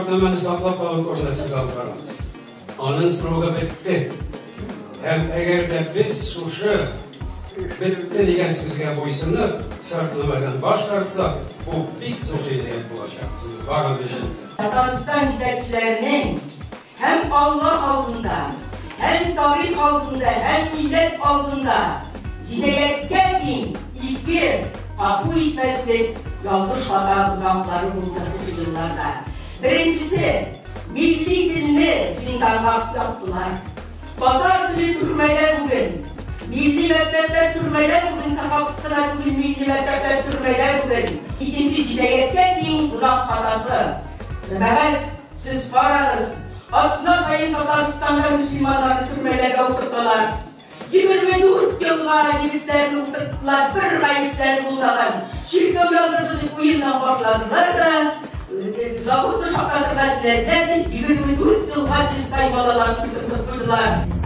Шартнамәне саклап калу турында сүз алып барабыз. Аның срогы бетте. Һәм әгәр дә без шушы бетте дигән сүзгә буйсынып, шартнамәдән баш тартсак, бу бик зур җинаять булачак безнең барыбыз өчен дә. Татарстан җитәкчеләренең һәм Алла алдында, һәм тарих алдында, һәм милләт алдында җинаятькә тиң ике гафу итмәслек ялгыш-хата гөнаһлары булды шушы елларда. Беренчесе, милли телне зинданга яптылар. Татар теле төрмәдә бүген. Милли мәктәпләр төрмәдә бүген, Каховка кына түгел, милли мәктәпләр төрмәдә бүген. Икенче җинаятькә тиң гөнаһ хатасы. Җәмәгать, сез карагыз, атна саен Татарстанда мөселманнарны төрмәләргә утырталар. 24 елга егетләрне утырттылар, бер гаепләре булмаган. Чиркәү яндырды дип уеннан башладылар да, заводны шартлатырга теләделәр дип, 24 елга чистай балаларын утыртып куйдылар.